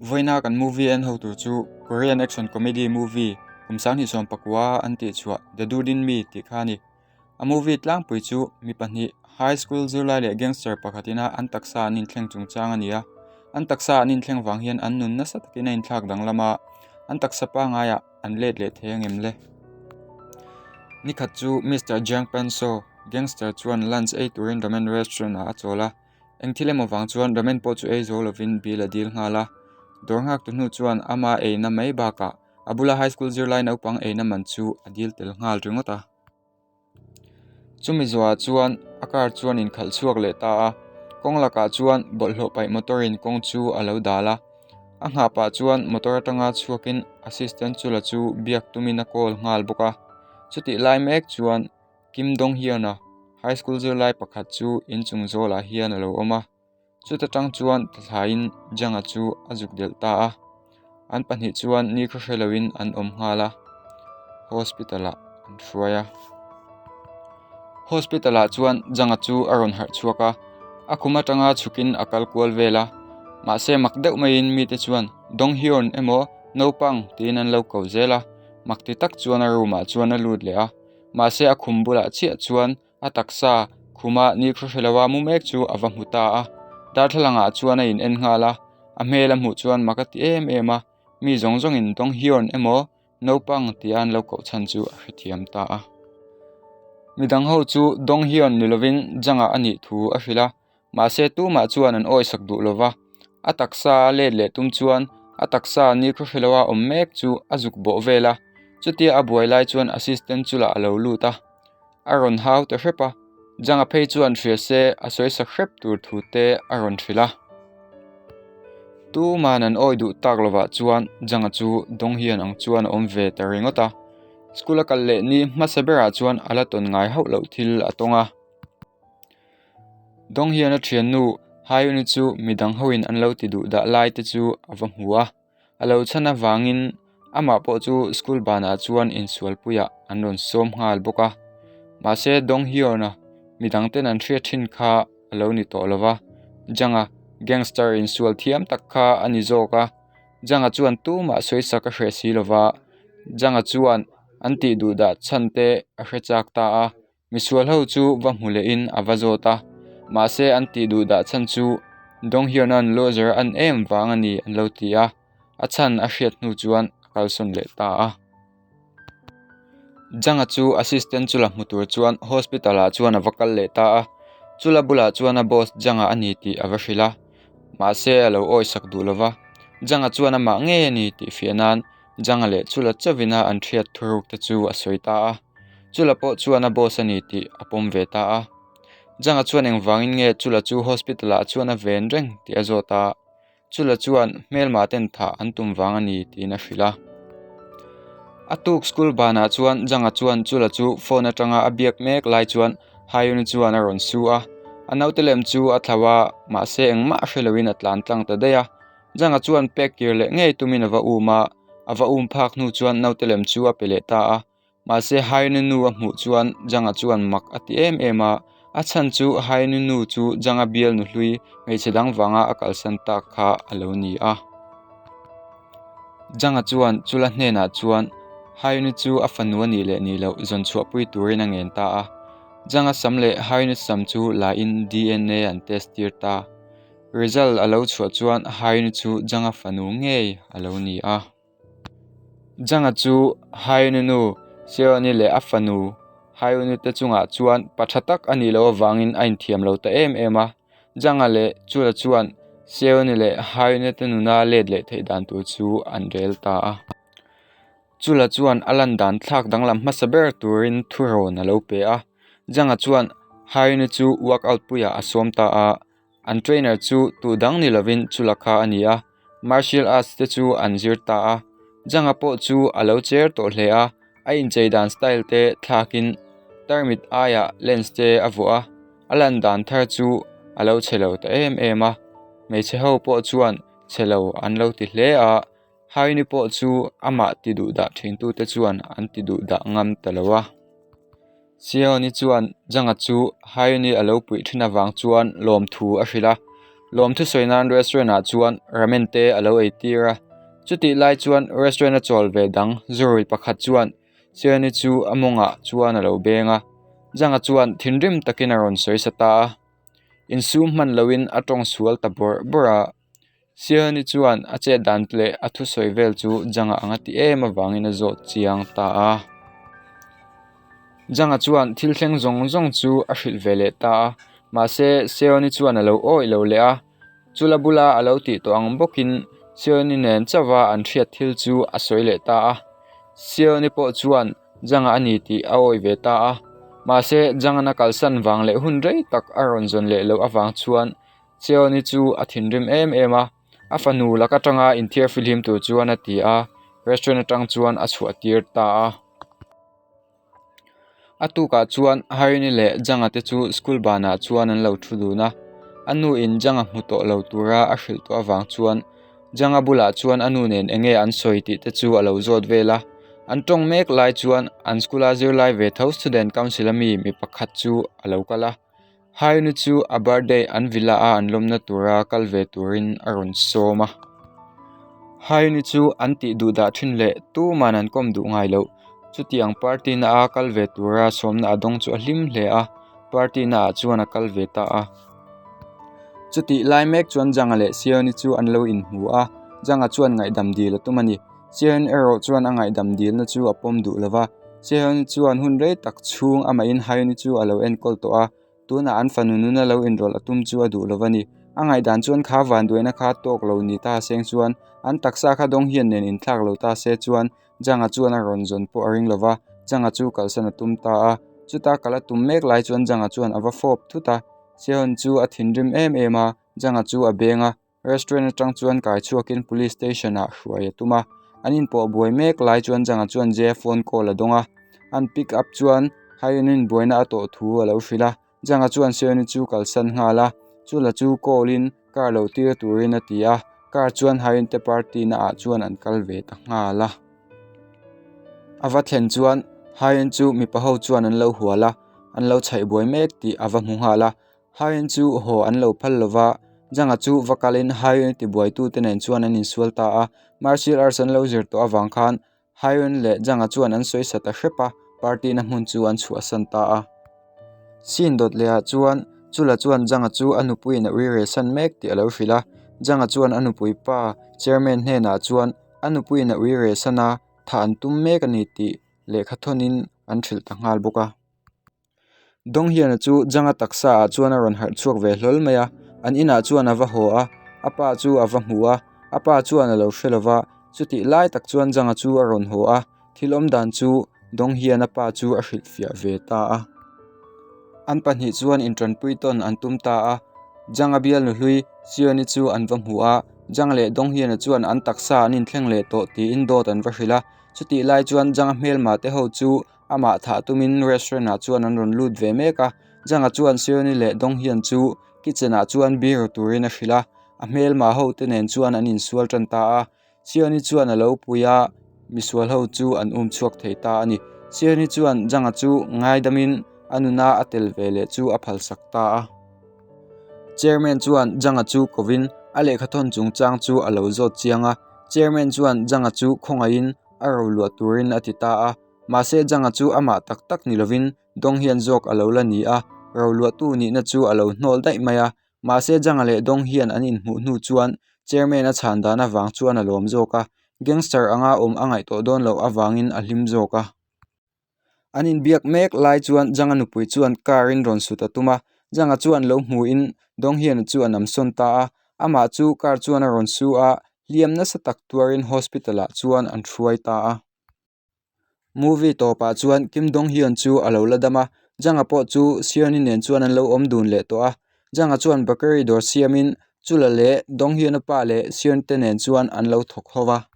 Vawiina kan movie en ho tur chu Korean action comedy movie kum 2019 an tih chhuah The Dude In Me tih kha a ni. A movie tlangpui chu mi pahnih high school zirlai leh gangster pakhat ina an taksa an inthleng chungchang a ni a. An taksa an inthleng vang hian an nun nasa takin a inthlak danglam a, an taksa pangaiah an let leh thei angem le? Nikhat chu Mister Jiang Panso, gangster chuan lunch ei turin ramen restaurant ah a chawl a. Eng thil emaw vang chuan ramen pawh chu ei zo lovin bill a dil nghal a. Dawr nghaktu hnu chuan ama eina mai bakah a bula high school zirlai naupang eina man chu a dil tel nghal ringawt a. Chumi zuah chuan a car chuan inkhalh chhuak leh ta a, kawng lakah chuan bawlhhlawh paih motor in kawng chu a lo dal a. A nghah pah chuan motor atanga chhuakin assistant chu la chu biak tumin a call nghal bawk a. Chutih lai mek chuan Kim Dong Hyun-a high school zirlai pakhat chu inchung zawlah hian a lo awm a, chuta tang chuan thlaiin Jang-a chu a zuk delh ta a, an pahnih chuan ni khaw hre loin an awm nghal a, hospital ah an hruai a. Hospital ah chuan Jang-a chu a rawn harh chhuak a, a khum atanga chhukin a kal kual vel a, mahse mak deuh maiin mite chuan Dong Hyun emaw naupang tiin an lo ko zel a, mak ti tak chuan a room ah chuan a lut leh a. Mahse a khum bulah chiah chuan a taksa khuma ni khaw hre loa mu mek chu a va hmu ta a, darthlalang ah chuan a in en nghal a, a hmel a hmuh chuan mak a ti em em a, mi zawng zawng in Dong Hyun emaw naupang tia an lo koh chhan chu a hrethiam ta a. Midang ho chu Dong Hyun ni lovin Jang ah a nih thu a hrilh a, Mahse tumah chuan an awisak duh lo va, a taksa a let leh tum chuan a taksa ni khaw hre loa awm mek chu a zuk bawh vel a, chutia a buai lai chuan assistant chu lah a lo lut a, a rawn hau ta hrep a, Janga phei chuan hria se a sawisak hrep tur thu te a rawn hrilh a. Tuma'n an awi duh tak lovah chuan Janga chu dawng hian ang chuan a awm ve ta ringawt a, school a kal leh ni hmasa berah chuan a la tawn ngai hauh loh thil a tawng a. Dawng hian a thiannu Hayuni chu midang hoin an lo ti duh dah lai te chu a va hmu a, a lo chhan avangin amah pawh chu school banah chuan insualpuiah an rawn sawm nghal bawk a. Mahse Dawng Hyun-a midang ten an hriat thin kha a lo ni tawh lo va, Jang-a gangster insual thiam tak kha a ni zawk a, Jang-a chuan tumah sawisak a hreh si lo va, Jang-a chuan an tih duh dah chhan te a hre chak ta a. Misual ho chu va hmu lehin a va zawt a, mahse an tih duh dah chhan chu Dong Hyun-a'n loser an em vang a ni an lo ti a, a chhan a hriat hnu chuan a kalsawn leh ta a. Jang-a chu assistant chu la hmu tur chuan hospital ah chuan a va kal leh ta a, chula bulah chuan a boss Jang-a a ni tih a va hrilh a, mahse a lo awisak duh lo va, Jang-a chuan amah ngei a ni tih fiah nan Jang-a leh chula chauhin a an hriat thuruk te chu a sawi ta a. Chula pawh chuan a boss a ni tih a pawm ve ta a. Janga chuan engvangin nge Chula chu hospital ah chuan a ven reng tih a zawt a. Chula chuan hmelma ten thah an tum vang a ni tiin a hrilh a. A tuk school banah chuan Janga chuan Chula chu phone atanga a biak mek lai chuan Hayuni chuan a rawn su a. A naute lem chu a thlau a, mahse engmah a hre loin a tlan tlang ta daih a. Janga chuan pek kir leh ngei tumin a va um a, a va um phak hnu chuan naute lem chu a pe leh ta a. Mahse Hainu nu a hmuh chuan Janga chuan mak a ti em em a, a chhan chu Hainu nu chu Janga bial nu hlui hmeichhe dang vanga a kalsan tak kha a lo ni a. Janga chuan chula hnenah chuan Hainu chu a fanu a nih leh nih loh zawn chhuahpui turin a ngen ta a. Janga sam leh Hainu sam chu la in DNA an test tir ta. Result a lo chhuah chuan Hainu chu Janga fanu ngei a lo ni a. Janga chu Hainu nu Seoni leh a fanu Hainu te chungah chuan pa tha tak a nih loh avangin a inthiam lo ta em em a. Janga leh Chula chuan Seoni leh Hainu te nuna let leh theih dan tur chu an rel ta a. Chula chuan a lan dan thlak danglam hmasa ber turin thurawn a lo pe a. Janga chuan Hainu chu workout puiah a sawm ta a. An trainer chu tu dang ni lovin chula kha a ni a, martial arts te chu an zir ta a. Janga pawh chu a lo cher tawh hle a, a inchei dan style te thlakin tarmit aiah lens te a vuah a, a lan dan thar chu a lo chhe lo ta em em a. Hmeichhe ho pawh chuan chhe lo an lo ti hle a, Haini pawh chu amah ti duh dah thintute chuan an ti duh dah ngam ta lo a. Sioni chuan Janga chu Haini a lo puih thin avang chuan lawmthu a hrilh a. Lawmthu sawi nan restaurant ah chuan ramen te a lo ei tir a. Chutih lai chuan restaurant a chawl ve dang zurui pakhat chuan Siani chu a mawngah chuan a lo beng a. Janga chuan thinrim takin a rawn sawi sa ta a. Insum hman loin a tawng sual ta bawrh bawrh a. Siani chuan a chet dan leh a thusawi vel chu Janga anga ti em avangin a zawh chiang ta a. Janga chuan thil thleng zawng zawng chu a hrilh ve leh ta a, mahse Seoni chuan a lo awih lo leh a, chula bula a lo tih tawh ang bawkin Seoni nen chauha an hriat thil chu a sawi leh ta a. Seoni pawh chuan Janga a ni tih a awih ve ta a, mahse Jangan a kalsan vang leh hun rei tak a rawn zawn leh loh avang chuan Seoni chu a thinrim em em a. A fanu lak atanga inthiar fihlim tur chuan a ti a, restaurant atang chuan a chhuah tir ta a. A tukah chuan Harini leh Janga te chu school banah chuan an lo thu dun a, a nu in Janga hmu tawh lo tura a hrilh tawh avang chuan Janga bulah chuan a nu nen eng nge an sawi tih te chu a lo zawt vel a. An tawng mek lai chuan an school a zirlai ve tho student council ami mi pakhat chu a lo kal a. Hainu chu a birthday an villa a an lawmna tura kal ve turin a rawn sawm a. Hainu chu an tih duh dah thin leh tuman an kawm duh ngai loh. Chutiang party na a kal ve tura sawmna a dawng chu a hlim hle a, party na ah chuan a kal ve ta a. Chutih lai mek chuan Janga leh Sioni chu an lo inhmu a, Janga chuan ngaihdam dil a tum a ni. Sioni erawh chuan a ngaihdam dilna chu a pawm duh lova. Sioni chuan hun rei tak chhung amahin Haini chu a lo enkawl tawh a, tunah an fanu nuna lo inrawlh a tum chu a duh lova ni. A ngaihdan chuan kha vanduaina kha tawk lo ni ta seng chuan an taksa kha dawng hian nen inthlak lo ta se chuan Janga chuan a rawn zawn pawh a ring lova, Janga chu kalsan a tum ta a. Chuta kal a tum mek lai chuan Janga chuan a va fawp thut a, Sehon chu a thinrim em em a, Janga chu a beng a, Restaurant atang chuan kai chhuakin police station ah hruai a tum a, an inpawh buai mek lai chuan Janga chuan Jay phone call a dawng a, an pick up chuan Haiyunin buaina a tawh thu a lo hrilh a, Janga chuan Seoni chu kalsan nghal a, chula chu call in car lo tir turin a ti a, car chuan Haiyun te party na ah chuan an kal ve ta nghal a. A va thlen chuan Haiyun chu mipa ho chuan an lo hual a, an lo chhaih buai mek tih a va hmu nghal a, Haiyun chu haw an lo phal lo va, Janga chu va kalin Haiyun tibuaitute nen chuan an insual ta a. Martial arts an lo zir tawh avang khan Haiyun leh Janga chuan an sawi sa ta hrep a, party na hmun chu an chhuahsan ta a. Scene dawt lehah chuan Chula chuan Janga chu a nupuiin a uire san mek tih a lo hrilh a. Janga chuan a nupui pa chairman hnenah chuan a nupuiin a uire san a, thah an tum mek a ni tih lehkha thawnin an hrilh ta nghal bawk a. Dawnghiana chu Janga taksa ah chuan a rawn harh chhuak ve hlawl mai a, an inah chuan a va haw a, a pa chu a va hmu a, a pa chuan a lo hre lo va, chutih lai tak chuan Janga chu a rawn haw a, thil awm dan chu Dawnghiana pa chu a hrilhfiah ve ta a. An pahnih chuan intanpui tawn an tum ta a, Janga bialnu hlui Sioni chu an va hmu a, Janga leh Dawnghiana chuan an taksa an inthleng leh tawh tiin dawt an va hrilh a, chutih lai chuan Janga hmelma te ho chu Amah thah tumin restaurant ah chuan an rawn lut ve mek a, Janga chuan Seoni leh Donghyun chu kitchen ah chuan beer turin a hrilh a, a hmelma ho te nen chuan an insual tan ta a, Seoni chuan a lo pui a, misual ho chu an um chhuak thei ta a ni. Seoni chuan Janga chu ngaidamin a nuna a tel ve leh chu a phalsak ta a. Chairman chuan Janga chu kovin a lehkhathawn chungchang chu a lo zawt chiang a, Chairman chuan Janga chu khawngaihin a roluah turin a ti ta a. Mahse Janga chu amah tak tak ni lovin Dong hian zawk a lo la ni a, roluahtu nihna chu a lo hnawl daih mai a. Mahse Janga leh Dong hian an inhmuh hnu chuan Chairman a chhan dan avang chuan a lawm zawk a, gangster anga awm a ngaih tawh dawn loh avangin a hlim zawk a. An inbiak mek lai chuan Janga nupui chuan car in rawn sut a tum a, Janga chuan lo hmuin Dong hian chu a namsawn ta a, amah chu car chuan a rawn su a, hliam nasa tak tuarin hospital ah chuan an hruai ta a. Movie tawpah chuan Kim Dong Hyun chu a lo la dam a, Jang-a pawh chu Seon-i nen chuan an lo awm dun leh tawh a. Jang-a chuan bakery dawr siamin Chula leh Dong Hyun-a pa leh Seon te nen chuan an lo thawk ho va.